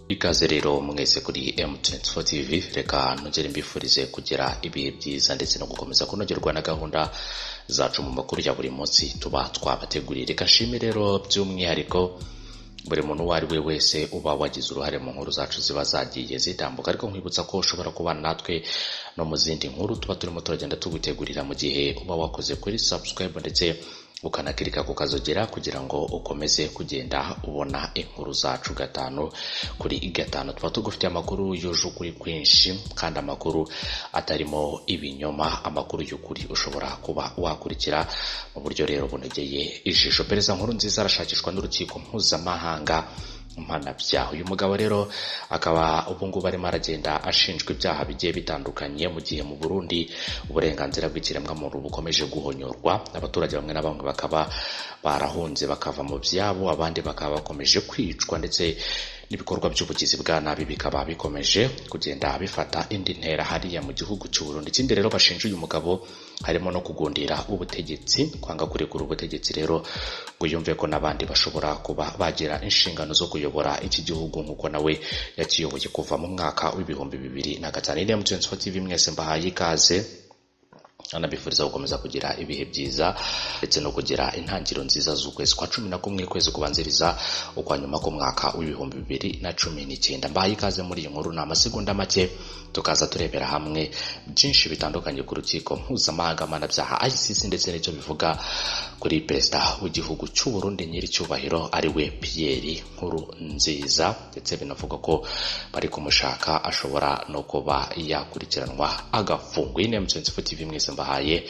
Ikaze rero mwese kuri M24 TV, reka nongere mbifurize kugira ibihe byiza ndetse no gukomeza kunogerwa na gahunda zacu mu makuru ya buri munsi tuba twabateguriye. Reka nshime rero by'umwihariko buri muntu uwo ari we wese uba wagize uruhare mu nkuru zacu ziba zagiye zitambuka, ariko nkwibutsa ko ushobora kubana natwe no mu zindi nkuru tuba turimo turagenda tugutegurira mu gihe uba wakoze kuri subscribe ndetse ukanakirika ku kazogera kugira ngo ukomeze kugenda ubona inkuru zacu gatanu kuri gatanu. Tuba tugufitiye amakuru yuje ukuri kwinshi kandi amakuru atarimo ibinyoma, amakuru y'ukuri ushobora kuba wakurikira mu buryo rero bunogeye ijisho. Perezida Nkurunziza arashakishwa n'urukiko mpuzamahanga mpanabyaha. Uyu mugabo rero akaba ubu ngubu arimo aragenda ashinjwa ibyaha bigiye bitandukanye, mu gihe mu Burundi uburenganzira bw'ikiremwamuntu bukomeje guhonyorwa, abaturage bamwe na bamwe bakaba barahunze bakava mu byabo, abandi bakaba bakomeje kwicwa, ndetse n'ibikorwa by'ubugizi bwa nabi bikaba bikomeje kugenda bifata indi ntera hariya mu gihugu cy'u Burundi. Ikindi rero bashinja uyu mugabo harimo no kugundira ubutegetsi, kwanga kurekura ubutegetsi rero ngo yumve ko n'abandi bashobora kuba bagira inshingano zo kuyobora iki gihugu nk'uko nawe yakiyoboye kuva mu mwaka w'2005. Ni M24 TV, mwese mbahaye ikaze, anabifuriza gukomeza kugira ibihe byiza ndetse no kugira intangiriro nziza z'ukwezi kwa 11, kwezi kubanziriza ukwa nyuma k'umwaka w'2019. Mbahaye ikaze muri iyi nkuru, ni amasegonda make tukaza turebera hamwe byinshi bitandukanye ku rukiko mpuzamahanga mpanabyaha ICC ndetse n'icyo bivuga kuri perezida w'igihugu cy'u Burundi nyiricyubahiro ari we Pierre Nkurunziza, ndetse binavuga ko bari kumushaka ashobora no kuba yakurikiranwa agafungwa. Iyi ni M24 TV, mwese mbahaye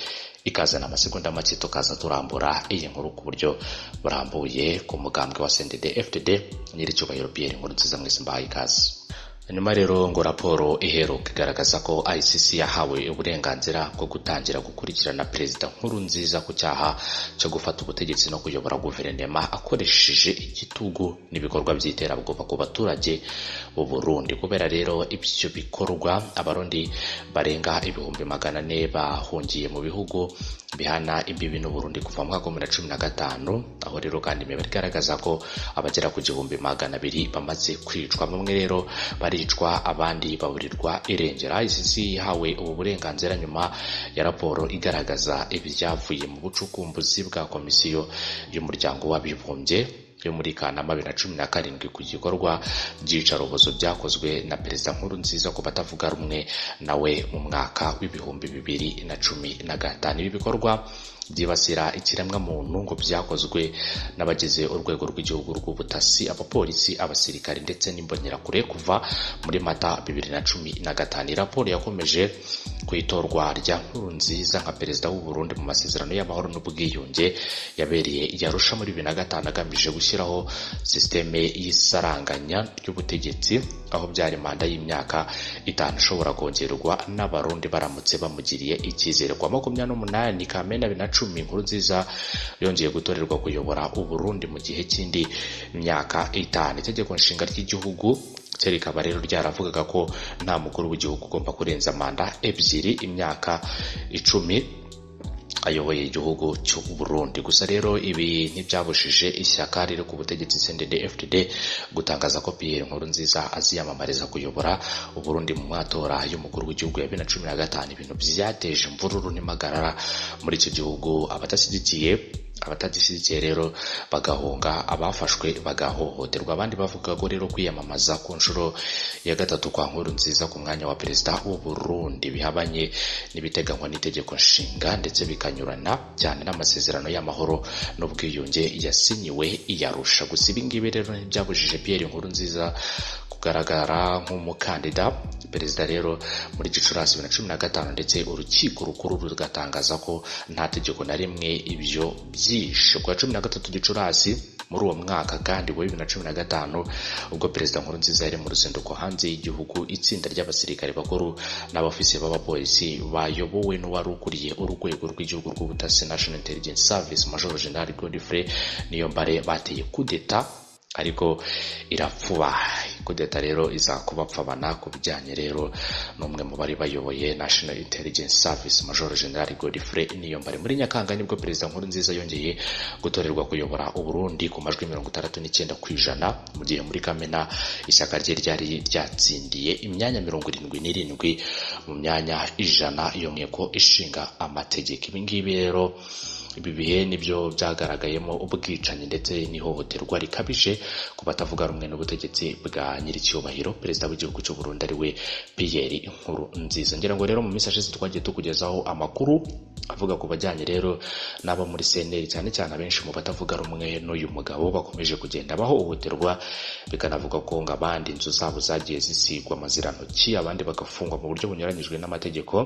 ikaze, n'amasegonda make tukaza turambura iyi nkuru ku buryo burambuye ku mugambwe wa CNDD FDD nyiricyubahiro Pierre Nkurunziza. Mwese mbahaye ikaze. Nyuma rero ngo raporo iheruka igaragaza ko ICC yahawe uburenganzira bwo gutangira gukurikirana Perezida Nkurunziza ku cyaha cyo gufata ubutegetsi no kuyobora guverinoma akoresheje igitugu n'ibikorwa by'iterabwoba ku baturage b'u Burundi. Kubera rero ibyo bikorwa, Abarundi barenga 400,000 bahungiye mu bihugu bihana imbibi n'u Burundi kuva mu mwaka wa 2015. Aho rero kandi imibare igaragaza ko abagera ku 1,200 bamaze kwicwa, bamwe rero baricwa abandi baburirwa irengero. ICC yahawe ubu burenganzira nyuma ya raporo igaragaza ibyavuye mu bucukumbuzi bwa komisiyo y'umuryango w'abibumbye yo muri Kanama 2017 ku gikorwa by'iyicarubozo byakozwe na Perezida Nkurunziza ku batavuga rumwe nawe mu mwaka w'2015. Ibi bikorwa byibasira ikiremwamuntu ngo byakozwe n'abagize urwego rw'igihugu rw'ubutasi, abapolisi, abasirikari ndetse n'imbonerakure kuva muri Mata 2015. Raporo yakomeje ku itorwa rya Nkurunziza nka perezida w'u Burundi mu masezerano y'amahoro n'ubwiyunge yabereye i Arusha muri 2005, agamije gushyiraho sisiteme y'isaranganya ry'ubutegetsi, aho byari manda y'imyaka 5 ishobora kongerwa n'Abarundi baramutse bamugiriye icyizere. Kwa 28 Kamena 2010, Nkurunziza yongeye gutorerwa kuyobora u Burundi mu gihe cy'indi myaka 5. Itegeko nshinga ry'igihugu rikaba rero ryaravugaga ko nta mukuru w'igihugu ugomba kurenza manda ebyiri, imyaka 10 ayoboye igihugu cy'u Burundi. Gusa rero ibi ntibyabujije ishyaka riri ku butegetsi CNDD FDD gutangaza ko Pierre Nkurunziza aziyamamariza kuyobora u Burundi mu matora y'umukuru w'igihugu ya 2015, ibintu byateje imvururu n'impagarara muri icyo gihugu, abatagishyigikiye rero bagahunga, abafashwe bagahohoterwa. Abandi bavuga ko rero kwiyamamaza ku nshuro ya gatatu kwa Nkurunziza ku mwanya wa perezida w'u Burundi bihabanye n'ibiteganywa n'itegeko nshinga ndetse bikanyurana cyane n'amasezerano y'amahoro n'ubwiyunge yasinyiwe i Arusha. Gusa ibi ngibi rero ntibyabujije Pierre Nkurunziza kugaragara nk'umukandida perezida rero muri Gicurasi 2015, ndetse urukiko rukuru rugatangaza ko nta tegeko na rimwe ibyo byishe. Ku wa 13 Gicurasi muri uwo mwaka kandi wa 2015, ubwo Perezida Nkurunziza yari mu ruzinduko hanze y'igihugu, itsinda ry'abasirikare bakuru n'abofisiye b'abapolisi bayobowe n'uwari ukuriye urwego rw'igihugu rw'ubutasi, National Intelligence Service, Major General Godfrey Niyombare, bateye kudeta ariko irapfuba. Kudeta rero iza kubapfabana ku bijyanye rero n'umwe mu bari bayoboye National Intelligence Service, Major General Godfrey Niyombare. Muri Nyakanga nibwo Perezida Nkurunziza yongeye gutorerwa kuyobora Uburundi ku majwi 69%, mu gihe muri Kamena ishyaka rye ryari ryatsindiye imyanya 77 mu myanya 100 iyo nteko ishinga amategeko. Ibi ngibi rero, ibi bihe nibyo byagaragayemo ubwicanyi ndetse n'ihohoterwa rikabije ku batavuga rumwe n'ubutegetsi bwa nyiricyubahiro perezida w'igihugu cy'u Burundi, ari we Pierre Nkurunziza. Ngira ngo rero mu minsi yashize twagiye tukugezaho amakuru avuga ku bajyanye rero n'abo muri CNL, cyane cyane abenshi mu batavuga rumwe n'uyu mugabo bakomeje kugenda bahohoterwa, bikanavuga ko ngo abandi inzu zabo zagiye zisigwa amazirantoki, abandi bagafungwa mu buryo bunyuranyijwe n'amategeko,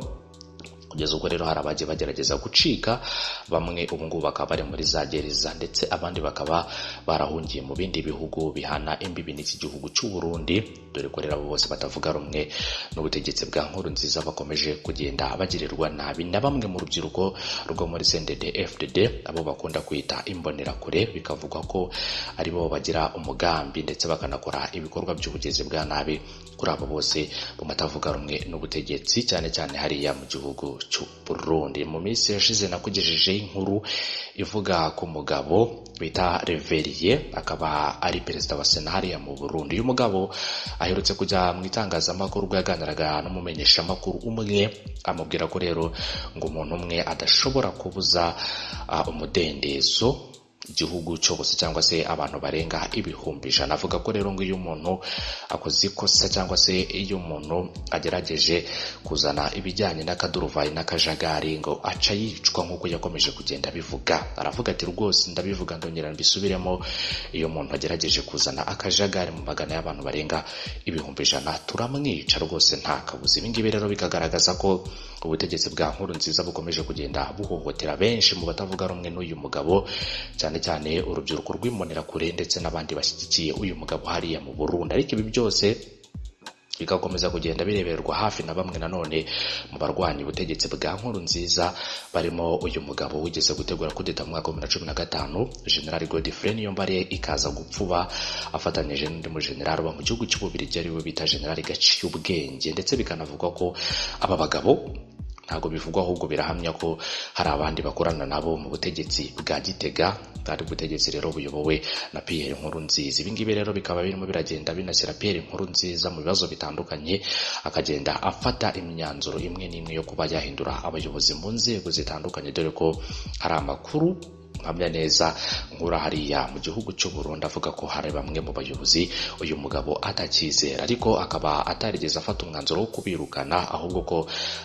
kugeza ubwo rero hari abagiye bagerageza gucika, bamwe ubu ngubu bakaba bari muri za gereza, ndetse abandi bakaba barahungiye mu bindi bihugu bihana imbibi n'iki gihugu cy'u Burundi, dore ko rero abo bose batavuga rumwe n'ubutegetsi bwa Nkurunziza bakomeje kugenda bagirirwa nabi na bamwe mu rubyiruko rwo muri CNDD FDD, abo bakunda kwita imbonerakure, bikavugwa ko aribo bagira umugambi ndetse bakanakora ibikorwa by'ubugizi bwa nabi kuri abo bose mu batavuga rumwe n'ubutegetsi, cyane cyane hariya mu gihugu cy'u Burundi. Mu minsi yashize nakugejejeho inkuru ivuga ku mugabo bita Reveriye, akaba ari perezida wa Sena hariya mu Burundi. Uyu mugabo aherutse kujya mu itangazamakuru ubwo yaganiraga n'umumenyeshamakuru umwe, amubwira ko rero ngo umuntu umwe adashobora kubuza umudendezo igihugu cyose cyangwa se abantu barenga 100,000. Avuga ko rero ngo iyo umuntu akoze ikosa cyangwa se iyo umuntu agerageje kuzana ibijyanye n'akaduruvayi n'akajagari ngo aca yicwa, nk'uko yakomeje kugenda abivuga. Aravuga ati: "Rwose ndabivuga ndongera mbisubiremo, iyo umuntu agerageje kuzana akajagari mu magana y'abantu barenga 100,000 turamwica rwose nta kabuza." Ibi ngibi rero bikagaragaza ko ubutegetsi bwa Nkurunziza bukomeje kugenda buhohotera benshi mu batavuga rumwe n'uyu mugabo, cyane cyane urubyiruko rw'imbonerakure ndetse n'abandi bashyigikiye uyu mugabo hariya mu Burundi. Ariko ibi byose bigakomeza kugenda bireberwa hafi na bamwe nanone mu barwanya ubutegetsi bwa Nkurunziza, barimo uyu mugabo wigeze gutegura kudeta mu mwaka wa 2015, General Godfrey Niyombare, ikaza gupfuba, afatanyije n'undi mu general uba mu gihugu cy'Ububiligi ariwe bita General Gaciyubwenge. Ndetse bikanavugwa ko aba bagabo, ntabwo bivugwa ahubwo birahamya, ko hari abandi bakorana nabo mu butegetsi bwa Gitega, bwari ubutegetsi rero buyobowe na Pierre Nkurunziza. Ibi ngibi rero bikaba birimo biragenda binashyira Pierre Nkurunziza mu bibazo bitandukanye, akagenda afata imyanzuro imwe n'imwe yo kuba yahindura abayobozi mu nzego zitandukanye, dore ko hari amakuru mpamya neza nkura hariya mu gihugu cy'u Burundi avuga ko hari bamwe mu bayobozi uyu mugabo atakizera, ariko akaba atarigeze afata umwanzuro wo kubirukana, ahubwo ko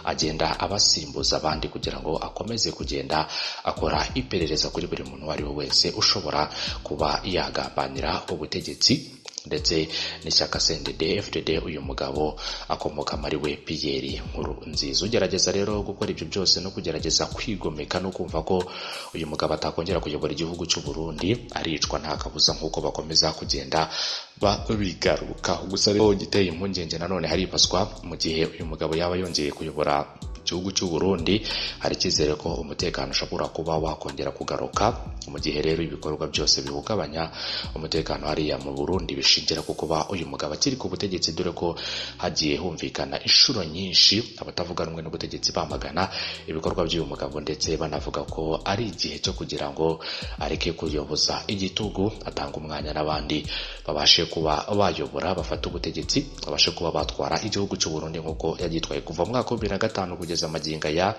agenda abasimbuza abandi kugira ngo akomeze kugenda akora iperereza kuri buri muntu uwo ari we wese ushobora kuba yagambanira ubutegetsi ndetse n'ishyaka CNDD FDD uyu mugabo akomoka muri we, Pierre Nkurunziza. Ugerageza rero gukora ibyo byose no kugerageza kwigomeka no kumva ko uyu mugabo atakongera kuyobora igihugu cy'u Burundi aricwa nta kabuza, nk'uko bakomeza kugenda babigaruka. Gusa rero giteye impungenge nanone, haribazwa mu gihe uyu mugabo yaba yongeye kuyobora igihugu cy'u Burundi, hari icyizere ko umutekano ushobora kuba wakongera kugaruka, mu gihe rero ibikorwa byose bihungabanya umutekano hariya mu Burundi bishingira ku kuba uyu mugabo akiri ku butegetsi, dore ko hagiye humvikana inshuro nyinshi abatavuga rumwe n'ubutegetsi bamagana ibikorwa by'uyu mugabo, ndetse banavuga ko ari igihe cyo kugira ngo areke kuyoboza igitugu, atanga umwanya n'abandi babashe kuba bayobora, bafata ubutegetsi, babashe kuba batwara igihugu cy'u Burundi nk'uko yagitwaye kuva mu mwaka wa 2005 kugeza magingo aya.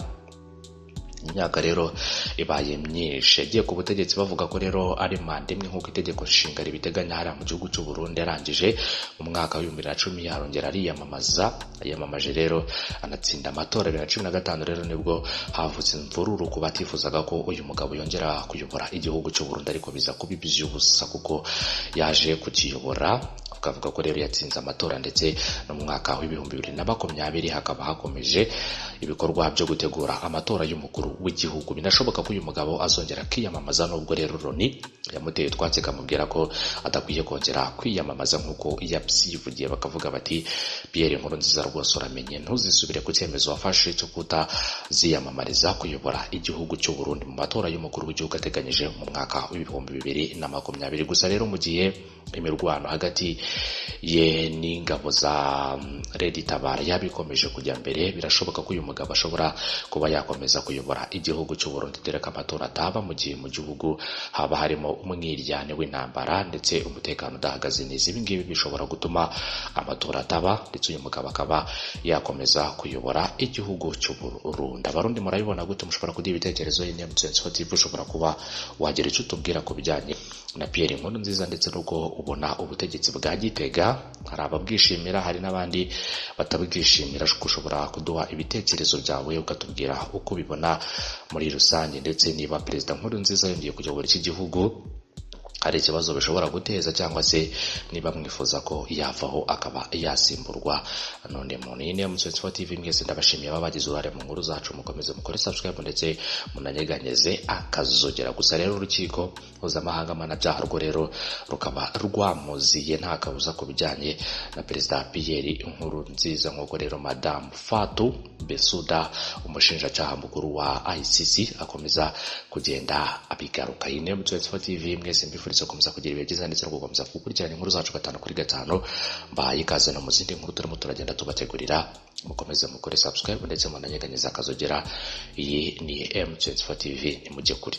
Imyaka rero ibaye myinshi yagiye ku butegetsi. Bavuga ko rero ari manda imwe nk'uko itegeko nshinga ribiteganya hariya mu gihugu cy'u Burundi. Yarangije mu mwaka wa 2010, yarongera ariyamamaza, yiyamamaje rero anatsinda amatora. 2015 rero nibwo havutse imvururu ku batifuzaga ko uyu mugabo yongera kuyobora igihugu cy'u Burundi, ariko biza kuba iby'ubusa kuko yaje kukiyobora. Tukavuga ko rero yatsinze amatora, ndetse no mu mwaka wa 2020 hakaba hakomeje ibikorwa byo gutegura amatora y'umukuru w'igihugu. Binashoboka ko uyu mugabo azongera akiyamamaza, nubwo rero Loni yamuteye utwatsi ikamubwira ko adakwiye kongera kwiyamamaza nk'uko yabyivugiye. Bakavuga bati: "Pierre Nkurunziza, rwose uramenye ntuzisubire ku cyemezo wafashe cyo kutaziyamamariza kuyobora igihugu cy'u Burundi mu matora y'umukuru w'igihugu ateganyije mu mwaka wa 2020." Gusa rero mu gihe imirwano hagati hagati ye n'ingabo za Red Tabara yabikomeje kujya mbere, birashoboka ko uyu mugabo ashobora kuba yakomeza kuyobora igihugu cy'u Burundi, dore ko amatora ataba mu gihe mu gihugu haba harimo umwiryane w'intambara ndetse umutekano udahagaze neza. Ibi ngibi bishobora gutuma amatora ataba ndetse uyu mugabo akaba yakomeza kuyobora igihugu cy'u Burundi. Abarundi murabibona gute? Mushobora kugira ibitekerezo. M24 TV, ushobora kuba wagira icyo utubwira ku bijyanye na Pierre Nkurunziza ndetse n'uko ubona ubutegetsi bwa Gitega. Hari ababwishimira, hari n'abandi batabwishimira. Ushobora kuduha ibitekerezo byawe ukatubwira uko ubibona muri rusange, ndetse niba Perezida Nkurunziza yongeye kuyobora iki gihugu hari ikibazo bishobora guteza, cyangwa se niba mwifuza ko yavaho akaba yasimburwa none muntu. Iyi ni M24 TV, mwese ndabashimiye abagize uruhare mu nkuru zacu. Mukomeze mukore subscribe ndetse munanyeganyeze akazogera. Gusa rero urukiko mpuzamahanga mpanabyaha rwo rero rukaba rwamuziye nta kabuza ku bijyanye na Perezida Pierre Nkurunziza, nk'uko rero Madamu Fatou Bensouda, umushinjacyaha mukuru wa ICC, akomeza kugenda abigaruka. Iyi ni M24 TV, mwese mbifuriza gukomeza kugira ibihe byiza ndetse no gukomeza gukurikirana inkuru zacu gatanu kuri gatanu. Mbahaye ikaze no mu zindi nkuru turimo turagenda tubategurira. Mukomeze mukore subscribe ndetse munanyeganyeze akazogera. Iyi ni M24 TV, nimujye kure.